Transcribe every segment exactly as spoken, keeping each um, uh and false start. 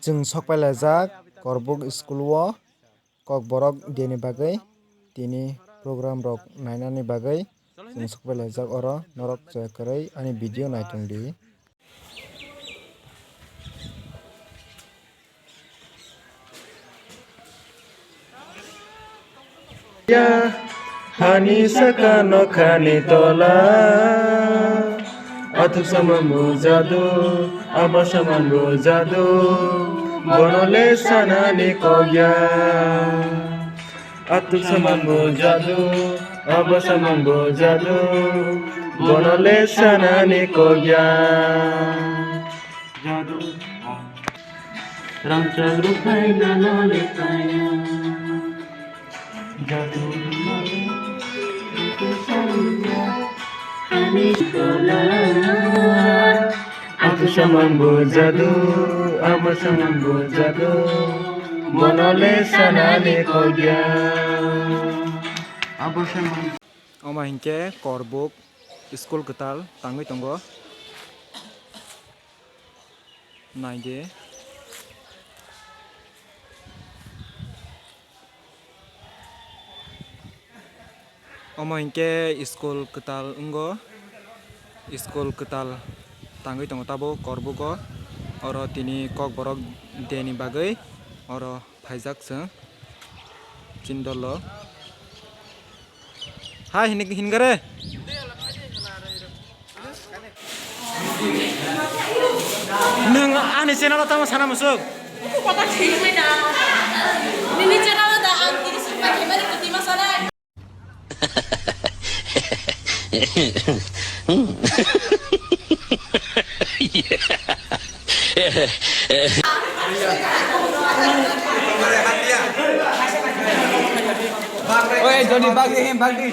Chwng sokpailaijak Korbuk school o Kokborok Day ni bagwi, tini program rok nainani bagwi chwng sokpailaijak oro, norok chaya kwrwi ani video naitongdi. Ya, hani saka nokhani tola. Athuk saman bo jadu, abo saman bo jadu, bono le sanani kok ya. Athuk saman bo jadu, abo saman bo jadu, bono le sanani kok ya. Jadu. Rangchak rwphai nano le taya. Jadu. Ani kola. Athuk saman bo jadu, abo saman bo jadu, bono le sanani kok ya. Abo saman. Omo hinkhe Korbuk school kwtal tangwi tongo. Naidi. Omo hinkhe school kwtal wngo. School kwtal tangwi tongo tabuk Korbugo. Oro tini Kokborok Day ni bagwi oro phaijak chwng chini dolo. Hai, hin-, hingare. Nwng ani channel o tamo sana musuk? Kota thik mai da. Nini channel o da ang tini suk pai khe mani kuti ma sana. Oi, jodi bagi, bagi.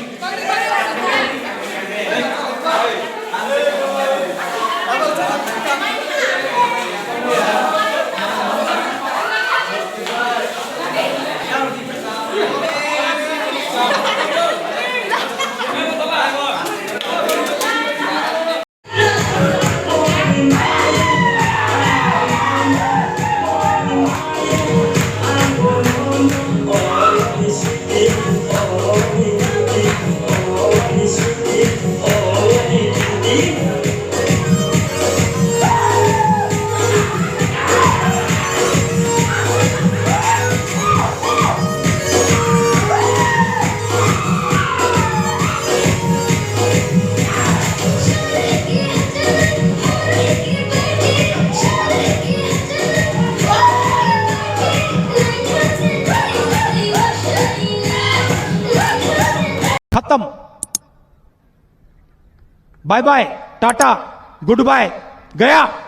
खत्म। Bye bye, tata, goodbye, गया।